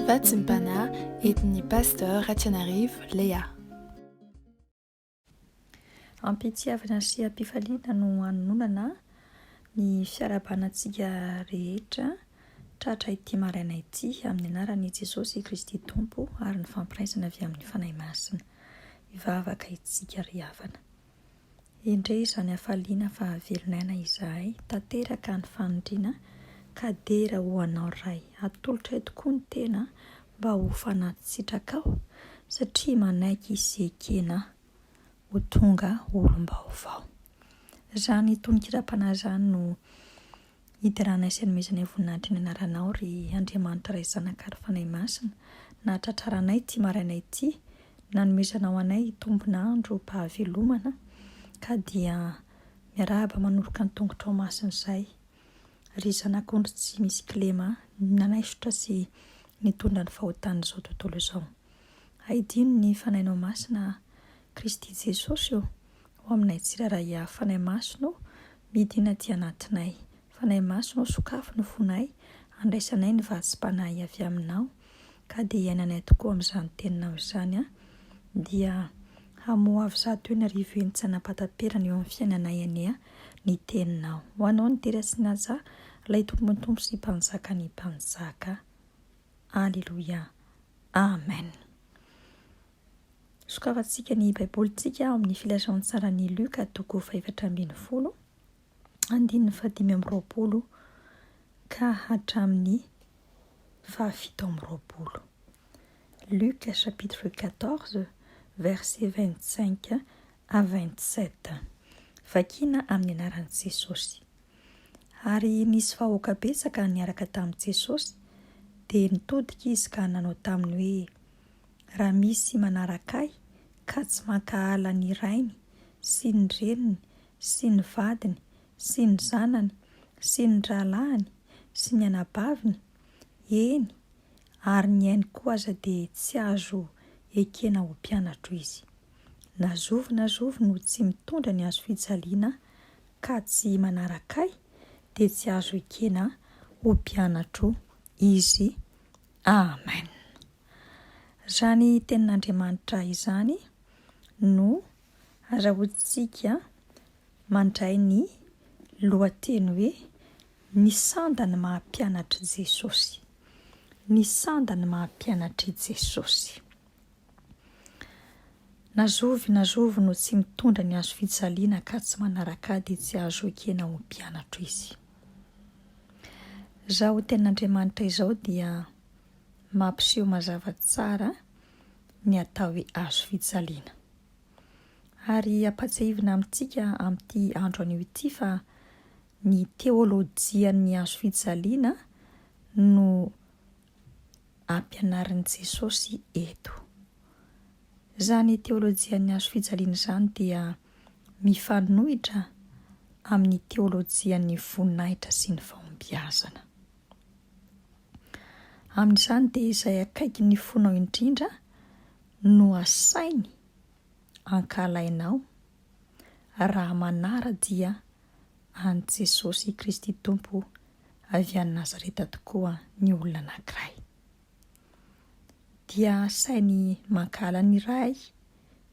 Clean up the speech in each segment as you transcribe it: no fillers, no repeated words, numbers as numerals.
Vatsim-panahy entin'ny Pasteur Ratianarivo Léa. Am-pitiavana sy am-pifaliana no anononana ny fiarahabana antsika rehetra tratra ity maraina ity amin'ny anaran'i Jesosy Kristy Tompo ary ny fampiraisana avy amin'ny Fanahy Masina. Hivavaka isika ry havana. Endrey izany hafaliana fa velon'aina izahay, tanteraka ny fanindriana ka dera ho Anao Ray. Atolotray tokoa ny tena mba ho fanatitsitrakao satria manaiky sy ekena ho tonga olom-baovao. Izany tononkiram-panahy izany no Hideranay sy hanomezanay voninahitry ny anaranao, ry Andriamanitra Ray Zanaka ary Fanahy Masina, nahatratraranay ity maraina ity, nanomezanao anay tombon'androm-pahavelomana, ka dia miarahaba manoroka ny tongotrao masina izay, ry Zanak'ondry tsy misy kilema, nanaisotra sy nitondra ny fahotan'izao tontolo izao. Haidino ny Fanahinao Masina, Kristy Jesosy ô, ho aminay tsirairay avy. Fanahy Masina ô, Midina aty anatinay. Fanahy Masina ô sokafy ny fonay handraisanay ny vatsim-panahy avy aminao ka dia hiainanay tokoa amin'izany teninao izany an! Dia hamoha avy 1100 eny tsy hanam-pahataperana eo amin'ny fiainanay anie ny teninao. Ho anao ny dera sy ny haja, ilay Tompon'ny Tompo sy Mpanjakan'ny Mpanjaka. Aleloia. Amen. Sokafantsika ny Baibolintsika ao amin'ny Filazantsaran'i Lioka toko fahefatra ambin'ny folo, andininy fahadimy amby roapolo ka hatramin'ny fahafito amby roapolo. Luc chapitre 14, verset 25 à 27. Vakina amin'ny anaran'i Jesosy. Ary nisy vahoaka betsaka niaraka tamin'i Jesosy, dia nitodika izy ka nanao taminy hoe, Raha misy manaraka ahy ka tsy mankahala ny rainy sy ny reniny sy ny vadiny sy ny zanany sy ny rahalahiny sy ny anabaviny, eny, ary ny ainy koa aza dia tsy azo ekena ho mpianatro izy. Na zovy na zovy no tsy mitondra ny hazofijaliana ka tsy manaraka ahy dia tsy azo ekena ho mpianatro izy. Amen. Izany tenin'Andriamanitra izany no azahoantsika mandray ny lohateny hoe ny sandany maha mpianatr'i Jesosy. Ny sandany maha mpianatr'i Jesosy. Na zovy na zovy no tsy mitondra ny hazo fijaliana ka tsy manaraka ahy dia tsy azo ekena ho mpianatro izy. Izao tenin'Andriamanitra izao dia mampiseho mazava tsara ny atao hoe hazo fijaliana. Ary ampatsiahivina amintsika amin'ity andro anio ity fa ny teolojian'ny hazo fijaliana no ampianarin'i Jesosy eto. Izany teolojian'ny hazo fijaliana izany dia mifanohitra amin'ny teolojian'ny voninahitra sy ny fahombiazana. Amin'izany dia izay akaikin'ny fonao indrindra no asainy ankahalainao raha manara-dia an'i Jesosy Kristy Tompo avy any Nazareta tokoa ny olona anankiray. Dia asainy mankahala ny ray,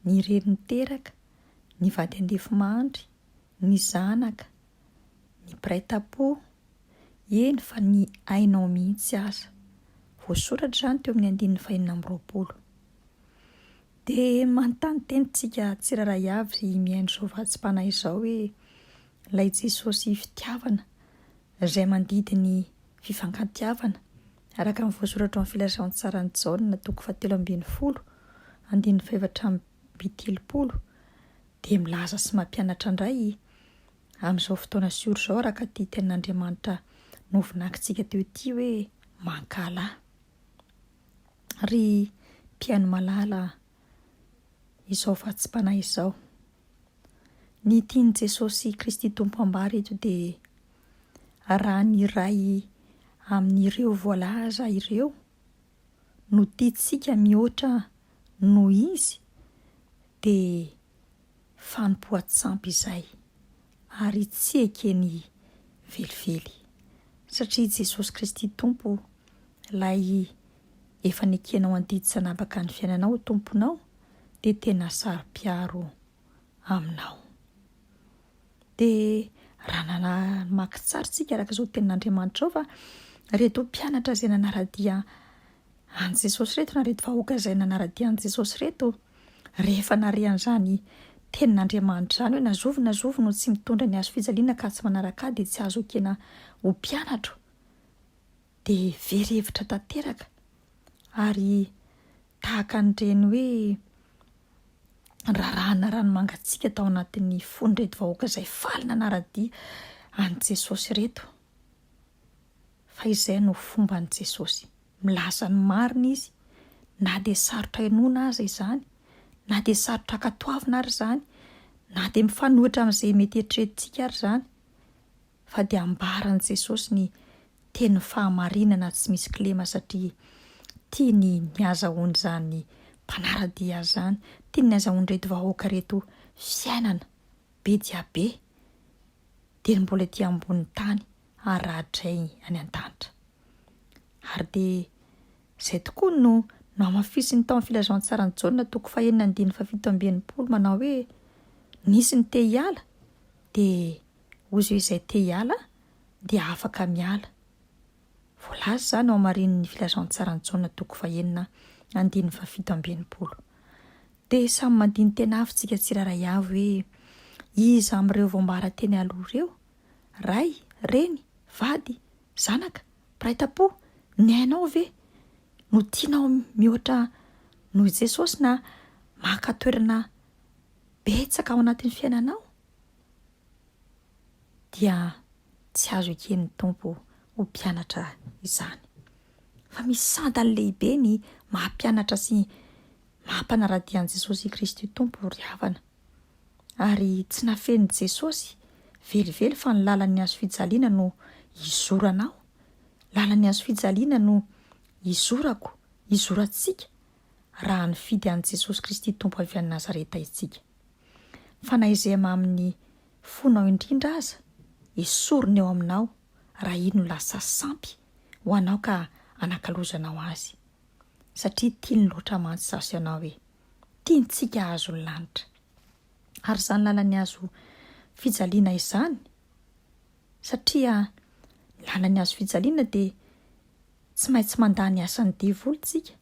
ny reny niteraka, ny vady andefimandry, ny zanaka, ny mpiray tampo, eny fa ny ainao mihitsy aza. Voasoratra izany teo amin'ny andininy fahenina amby roapolo. Dia manontany tena isika tsirairay avy mihaino izao vatsim-panahy izao hoe, ilay Jesosy fitiavana izay mandidy ny fifankatiavana, araka ny voasoratra ao amin'ny Filazantsaran'i Jaona toko fahatelo ambin'ny folo, andininy fahefatra amby telopolo, dia milaza sy mampianatra indray amin'izao fotoana sy ora izao araka ity tenin'Andriamanitra novinakintsika teo ity hoe mankahala. Ry mpihaino malala izao vatsim-panahy izao. Ny tian'i Jesosy Kristy Tompo ambara eto dia raha ny iray amin'ireo voalaza ireo no tiantsika mihoatra noho izy dia fanompoan-tsampy izay ary tsy ekeny velively satria Jesosy Kristy Tompo ilay. efa nekenao handidy sy hanapaka ny fiainanao ho Tomponao dia tena saro-piaro aminao. Dia raha namaky tsara isika araka izao tenin'Andriamanitra izao fa ireto mpianatra izay nanara-dia an'i Jesosy ireto na ireto vahoaka izay nanara-dia an'i Jesosy ireto, rehefa nare an'izany tenin'Andriamanitra izany hoe na zovy na zovy no tsy mitondra ny hazo fijaliana ka tsy manaraka ahy dia tsy azo ekena ho mpianatro, dia very hevitra tanteraka ary tahaka an'ireny hoe rarahana rano mangatsiaka tao anatin'ny fon'ireto vahoaka izay faly nanara-dia an'i Jesosy ireto. Fa izay no fomban'i Jesosy. Milaza ny marina Izy, na dia sarotra henoina aza izany, na dia sarotra ankatoavina ary izany, na dia mifanohitra amin'izay mety eritreretintsika ary izany. Fa dia ambaran'i Jesosy ny tenin'ny fahamarinana tsy misy kilema satria tiany ny hazahoan'izany mpanara-dia azy izany, tiany ny hazahoan'ireto vahoaka ireto fiainana be dia be dieny mbola ety ambonin'ny tany ary rahatrizay any an-danitra. Ary dia izay tokoa no nohamafisiny tao amin'ny filazantsaran'i Jaona toko fahenina andininy fahafito amby enimpolo manao hoe nisy ny te hiala dia hozy hoe izay te hiala dia afaka miala. Voalaza izany ao amarinin'ny filazantsaran'i Jaona toko fahenina andininy fahafito amby enimpolo. Dia samy mandini-tena avy tsika tsirairay avy hoe iza amin'ireo voambara teny aloha ireo? Ray, reny, vady, zanaka, mpiray tam-po, ny ainao ve no tianao mihoatra noho i Jesosy na maka toerana betsaka ao anatin'ny fiainanao? Dia tsy azo eken'ny Tompo ho mpianatra izany. Fa misy sandany lehibe ny maha mpianatra sy maha mpanara-dia an'i Jesosy Kristy Tompo ry havana. Ary tsy nafenin'i Jesosy velively fa ny lalan'ny hazo fijaliana no hizoranao, lalan'ny hazo fijaliana no hizorako, hizorantsika, raha nifidy an'i Jesosy Kristy Tompo avy any Nazareta isika. Fa na izay mamin'ny fonao indrindra aza, esoriny eo aminao raha iny no lasa sampy ho anao ka anakalozanao azy. Satria tiany loatra mantsy izaho sy ianao e. Tiantsika hahazo ny lanitra. Ary izany lalan'ny hazo fijaliana izany, satria ny lalan'ny hazo fijaliana dia tsy maintsy mandà ny asan'ny devoly tsika,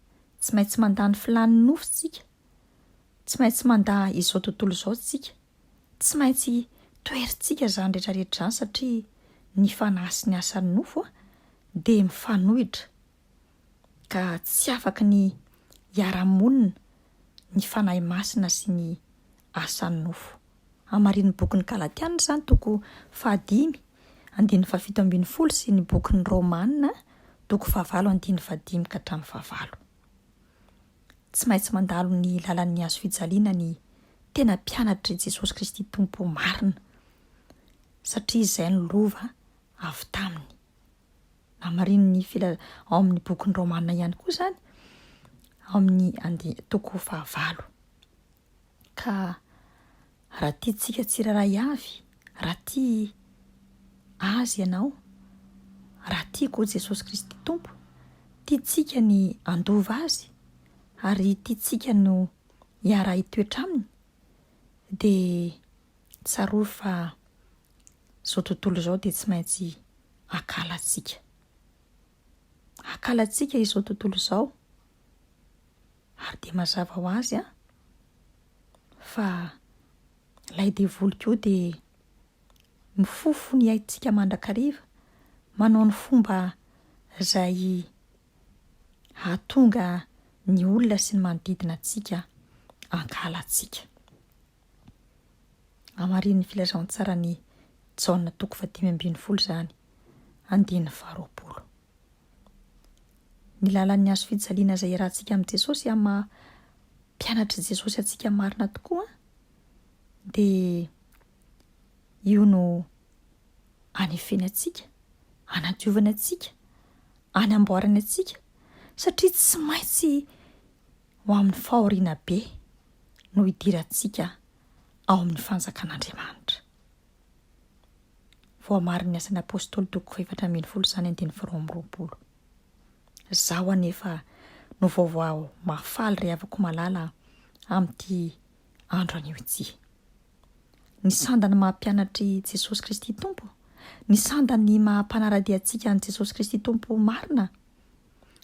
tsy maintsy mandà ny filàn'ny nofo tsika, tsy maintsy mandà izao tontolo izao tsika, tsy maintsy toherintsika izany rehetra rehetra izany satria ny fanahy sy ny asan'ny nofo dia mifanohitra. ka tsy afaky ny hiara-monina ny Fanahy Masina sy ny asan'ny nofo. Hamarinin'ny bokin'ny Galatiana izany toko fahadimy andininy fahafito ambin'ny folo sy ny bokin'ny Romana toko fahavalo andininy fahadimy ka hatramin'ny fahavalo. Tsy maintsy mandalo ny lalan'ny hazo fijaliana ny tena mpianatr'i Jesosy Kristy Tompo marina satria izay no lova avy taminy. Hamarinin'ny fila ao amin'ny bokin'ny Romana ihany koa izany, ao amin'ny andi- toko fahavalo. Ka raha tiantsika tsirairay avy, raha tia Azy ianao, raha tiako Jesosy Kristy Tompo, tiantsika ny handova Azy ary tiantsika no hiara-hitoetra Aminy, dia tsarovy fa izao tontolo izao dia tsy maintsy hankahala antsika. Hankahala antsika izao tontolo izao ary dia mazava ho azy an, fa ilay devoly koa dia mifofo ny aintsika mandrakariva, manao ny fomba izay hahatonga ny olona sy ny manodidina antsika hankahala antsika. Hamarinin'ny filazantsaran'i Jaona toko fahadimy ambin'ny folo izany, andininy faharoapolo. Ny lalan'ny hazo fijaliana izay iarahantsika amin'i Jesosy amin'ny maha mpianatr'i Jesosy antsika marina tokoa dia io no anefeny antsika, anadiovany antsika, anamboarany antsika satria tsy maintsy ho amin'ny fahoriana be no hidirantsika ao amin'ny fanjakan'Andriamanitra. Voamarin'ny Asan'ny Apostoly toko fahefatra ambin'ny folo izany andininy faharoa amby roapolo. Izaho anefa no vaovao mahafaly ry havako malala amin'ity andro anio ity. Ny sandany maha mpianatr'i Jesosy Kristy Tompo, ny sandany maha mpanara-dia antsika an'i Jesosy Kristy Tompo marina,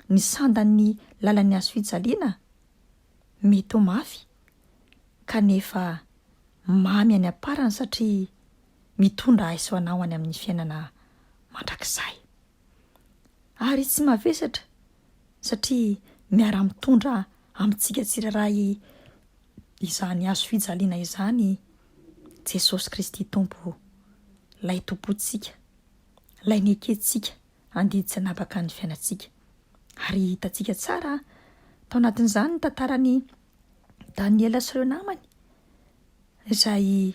ny sandan'ny lalan'ny hazo fijaliana mety ho mafy kanefa mamy any am-parany satria mitondra ahy sy anao any amin'ny fiainana mandrakizay. Ary tsy mavesatra satria miara-mitondra amintsika tsirairay izany hazo fijaliana izany Jesosy Kristy Tompo, Ilay Tompontsika, Ilay nekentsika handidy tsy hanapaka ny fiainantsika. Ary hitantsika tsara tao anatin'izany ny tantaran'i Daniela sy ireo namany, izay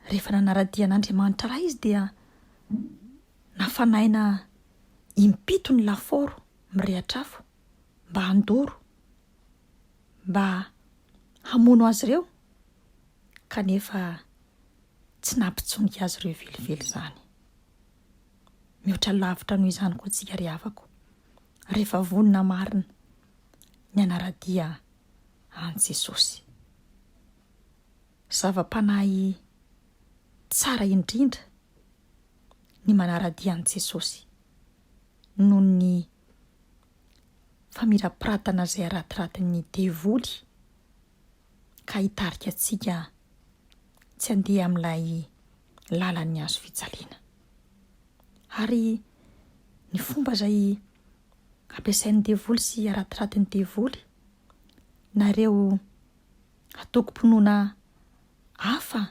rehefa nanara-dia an'Andriamanitra Ray izy dia nafanaina impito ny lafaoro mirehatra afo mba handoro, mba hamono azy ireo, kanefa tsy nampitsonika azy ireo velively izany. Mihoatra lavitra noho izany koa tsika ry havako, rehefa vonona marina ny hanara-dia an'i Jesosy. Zava-panahy tsara indrindra ny manara-dia an'i Jesosy noho ny famirapiratana izay aratiratin'ny devoly ka hitarika antsika tsy handeha amin'ilay lalan'ny hazo fijaliana. Ary ny fomba izay ampiasain'ny devoly sy aratiratin'ny devoly na ireo antokom-pinoana hafa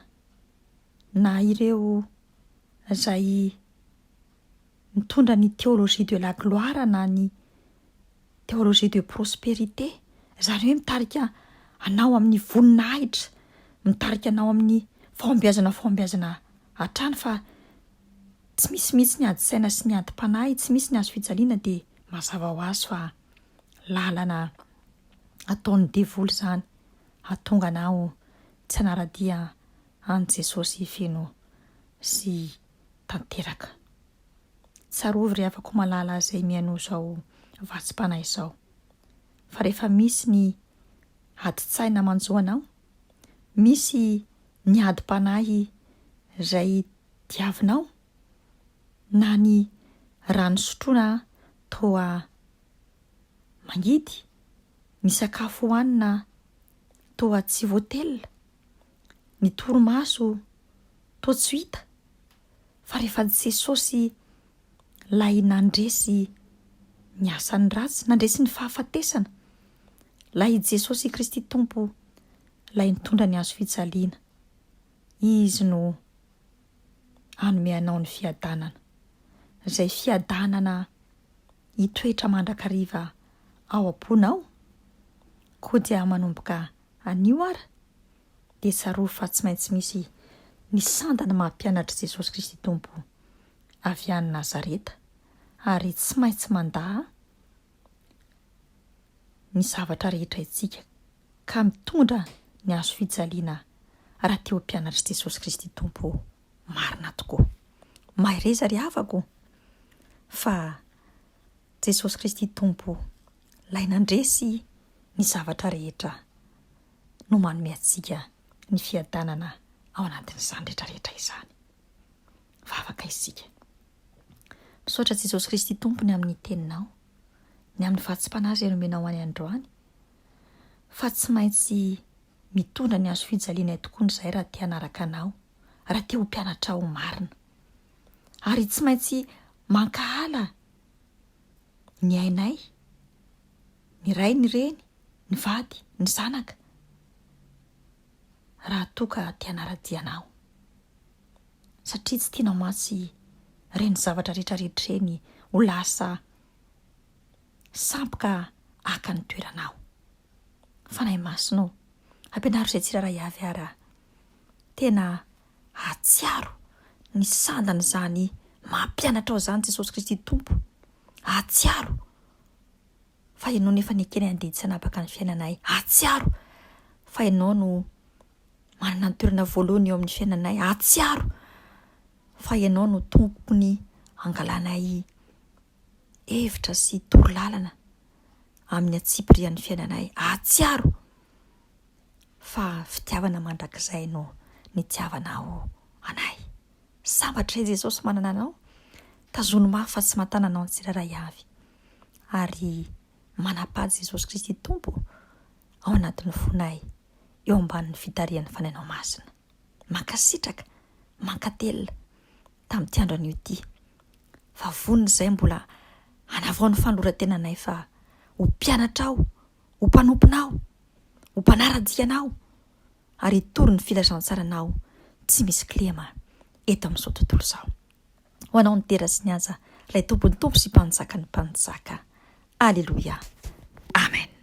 na ireo izay mitondra ny théologie de la gloire na ny théologie de prospérité, izany hoe mitarika anao amin'ny voninahitra, mitarika anao amin'ny fahombiazana fahombiazana hatrany fa tsy misy mihitsy ny ady saina sy ny adim-panahy, tsy misy ny hazo fijaliana dia mazava ho azy fa lalana ataon'ny devoly izany hahatonga anao tsy hanara-dia an'i Jesosy feno sy tanteraka. Tsarovy ry havako malala izay mihaino izao vatsim-panahy izao, fa rehefa misy ny adin-tsaina manjo anao, misy ny adim-panahy izay diavinao, na ny rano sotroina toa mangidy, ny sakafo hohanina toa tsy voatelina, ny torimaso toa tsy hita, fa rehefa Jesosy lay nandresy ny asan'ny ratsy, nandresy ny fahafatesana, lay Jesosy Kristy Tompo lay nitondra ny hazo fijaliana, Izy no hanome anao ny fiadanana, izay fiadanana hitoetra mandrakariva ao am-ponao, koa dia manomboka anio ara dia tsarovy fa tsy maintsy misy ny sandany maha mpianatr'i Jesosy Kristy Tompo avy any Nazareta ary tsy maintsy mandà ny zavatra rehetra isika ka mitondra ny hazo fijaliana raha te ho mpianatr'i Jesosy Kristy Tompo marina tokoa. Mahereza ry havako fa Jesosy Kristy Tompo lay nandresy ny zavatra rehetra no manome antsika ny fiadanana ao anatin'izany rehetra rehetra izany. Vavaka isika. Misaotra Jesosy Kristy Tompo ny amin'ny teninao, ny amin'ny fahatsipanahy izay nomenao any androany, fa tsy maintsy mitondra ny hazo fijalianay tokoa ny izahay raha te hanaraka anao, raha te ho mpianatrao marina. Ary tsy maintsy mankahala ny ainay, ny ray, ny reny, ny vady, ny zanaka, raha toa ka te hanara-dia anao. Satria tsy tianao mantsy ireny zavatra rehetra rehetra ireny ho lasa sampy ka haka ny toeranao. Fanahy Masina ô, ampianaro izay tsirairay avy ary aho. Tena hahatsiaro ny sandan'izany maha mpianatrao izany Jesosy Kristy Tompo. Hahatsiaro fa Ianao no efa nekenay handidy sy hanapaka ny fiainanay. Hahatsiaro fa Ianao no manana ny toerana voalohany eo amin'ny fiainanay. Hahatsiaro fa Ianao no tompony angalanay hevitra sy torolalana. amin'ny antsipirian'ny fiainanay hahatsiaro fa fitiavana mandrakizay no nitiavanao anay. Sambatra i Jesosy manana anao, tazono mafy fa tsy matana anao ny tsirairay avy. Ary manapà Jesosy Kristy Tompo ao anatin'ny fonay eo ambanin'ny fitarihan'ny Fanahinao Masina. Mankasitraka, mankatelina tamin'ity andro anio ity fa vonona izay mbola hanavao ny fanoloran-tenanay fa ho mpianatrao, ho mpanomponao, ho mpanara-dia anao ary hitory ny filazantsaranao tsy misy kilema eto amin'izao tontolo izao. Ho anao ny dera sy ny haja, ilay Tompon'ny tompo sy Mpanjakan'ny mpanjaka. Aleloia. Amen.